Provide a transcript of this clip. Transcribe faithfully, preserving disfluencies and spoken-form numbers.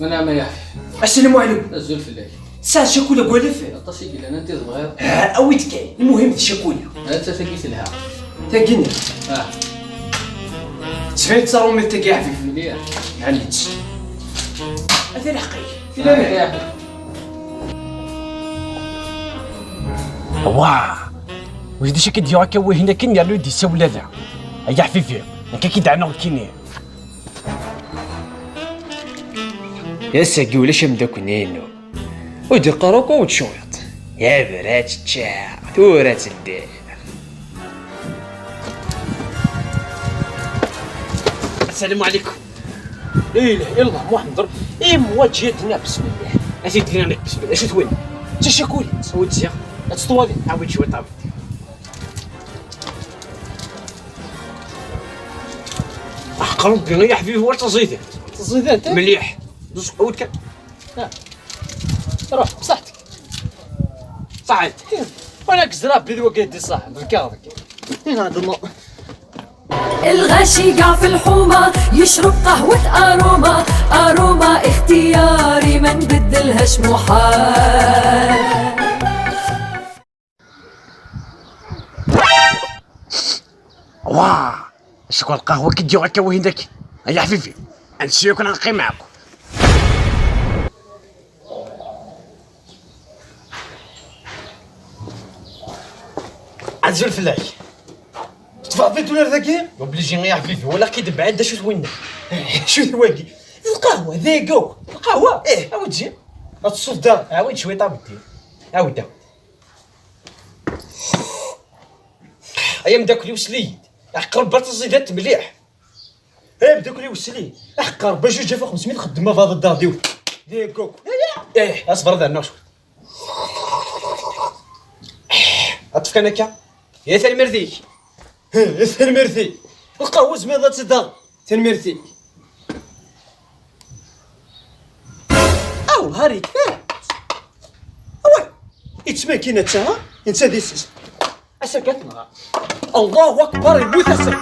Meɛna ma yeɛfif. Assalamu ɛlikum. Azul fell-ak. Tesɛiḍ ccakula deg walef? Aṭas i yellan, anta i tebɣiḍ? Ha, awi-d kan. Lmuhim d ccakula. Ha, ta tagi telha. Tagi-nni. Ah. Tettban-d d taṛumit tagi a ḥbib. Mliḥ. Ɛni-tt? Ata lḥeqq-ik. Filaman. Ah, ya. Wah! Widak i d-yuɣ akka wihin akken yernu d-isawel ala. Ay aḥbibi, nekk ad k-id-ɛnuɣ nekkini. Ass-agi ulac ameddakel-inu. Ur d-iqqar akk awi-d cwiṭ. Yabra tečča, tura tedder. Assalamu alaikum. Ih, illah, Muḥemmed, Rebbi. Im, wa ǧǧiɣ dinna, bismillah. Acu d dinna, bismillah. Acu twin? D tacakulit. Ur tt-ziɣ. Ad teṭwali. Awi-d cwiṭ, awi-d. Aḥeqq Rebbi, ay aḥbib, war taẓidant. Taẓidant, eh? Mliḥ. Dus, awi-d kan. Ah. Ruḥ, bṣaḥ. صحيت. ولا كزراب بيد وقيت دي صح، بالكاغ. هنا هذا الماء. الغاشي قاع في الحومة، يشرب قهوة أروما. أروما اختياري، ما نبدلهاش محال. واه، شكون القهوة كي تجي هكا وين داك؟ يا حبيبي، نسيو كنا نقي معاكم. عزول فلاش. تفضيت ولا ذاكي؟ اوبليجي يا حبيبي، ولا كي تبعد شو وين؟ شو واقي؟ القهوة، ذيقو. القهوة؟ ايه، عاود جي. الصوت دار، عاود شوي طاب الدين. عاود، عاود. ايا مداكل يوسلي. قرب تزيدات مليح. ايه مداكل يوسلي. احقر باش جوج ألف وخمسمية خدمة في هذا الدار ديو. ذيقو. ايه، اصبر ذا النوش. عطف كان هكا. يا ثاني مرثيك. يا ثاني مرثي. القهوة زميضة تدا. ثاني مرثي. او هاري كفاية. اوي. يتسمى كي نتا، ها؟ انت ديسيس. اسكت نهار. الله اكبر، يموت اسك.